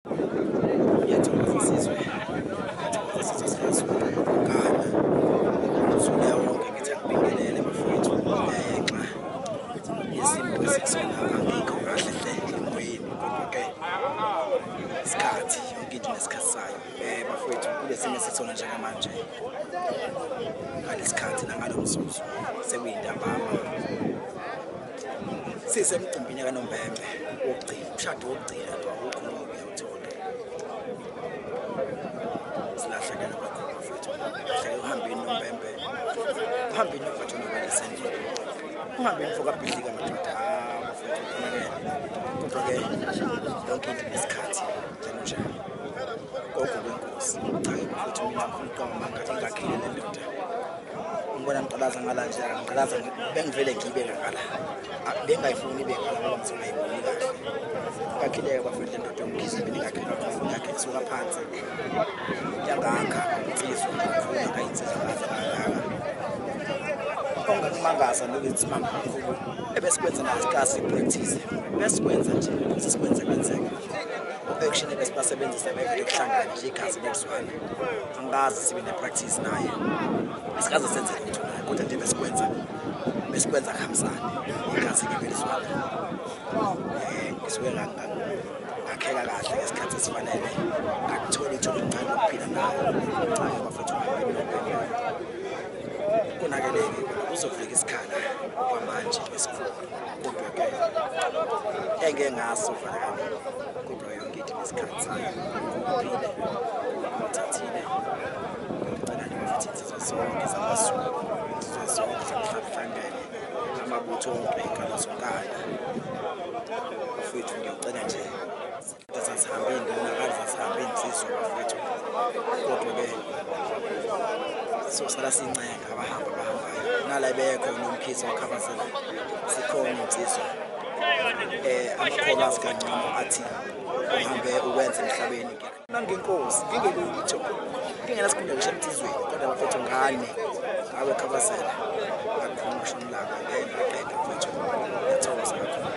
Ngiyathokoza sizwe, ngiyathokoza sizwe sikaZulu Ghana. Zulu yawonke, ngithi angibingelele bafowethu. Ngenxa yesimo esikusona angikho kahle hle emoyeni, kodwa-ke isikhathi, yonke into inesikhathi sayo. Bafowethu, kule simo esisona njengamanje, ngalesikhathi nangalo mzuzu sekuyintambama, sisemcimbini kaNompempe wokugcina, umshado wokugcina lo, awukho omunye uyawuthola. Silahlekelwe kakhulu bafowethu, lahleke uhambeni Nompempe, uhambeni noGwajana kwalisendile, uhambeni mfokabhidlika madoda. Ah, bafowethu, konakele, kodwa-ke yonke into inesikhathi, njalo njalo, gogo kwenkosi. Cha-ke bafowethu, mina ngikhona ukuqamba amanga, ingakhile le ndoda. Ngibona ngiqalaza ngala nje, ngiqalaza bengivele ngibe ngala, bengayifuni ibe ngala ngoba ngizongayiboni kahle. Ngakhileka bafowethu le ndoda yoMkhize, mina ingakhe kakhulu, ngakhe kusuka phansi yangakha insizwa, ngakhula ngayinsizwa ngaze ngangaka. Ongakumangaza nokuthi mama kakhulu ebesikwenza naye kasi practice, besikwenza nje, sesikwenza kwenzeka o-action ebesibasebenzisa, bevele kuhlangane nje igazi lokuzwana. Angikaze sibe ne-practice naye, asikaze senze lutho naye, kodwa nje besikwenza kuhambisane igazi-ke belizwana. Ngisuke ngakheka kahle ngesikhathi esifanele, ngakuthola ithuba elincane lokuphila nayo. Cha-ke bafethu, konakeleke, kuzovuleka isikhala kwamanje esikhulu, kodwa-ke engeke ngaso valakani, kodwa yonke into inesikhathi sayo. Kuphile uthathile, ngicela nje bafethu, insizwa zonke zamaZulu, insizwa zonke zamhlabhlangene, amabutho onke, iy'nkalo zonkana, bafethu, ngiyocela nje, zazihamba iy'nduna kade zazihamba iy'nsizwa bafethu, kodwa-ke sosala sincenga abahamba abahambayo nala bekhona uMkhize wakhabazela, sikhona insizwa, amakholwa azi kangcono athi uhambe ukwenza emhlabeni. Nangenkosi ngingelutho, ngingenasikhundla ngisho emthizweni, kodwa bafethu, ngane ngawe khabazela, ngakhuluma shonilanga ngeke ngaqeda mfethu, ngiyathokoza kakhulu.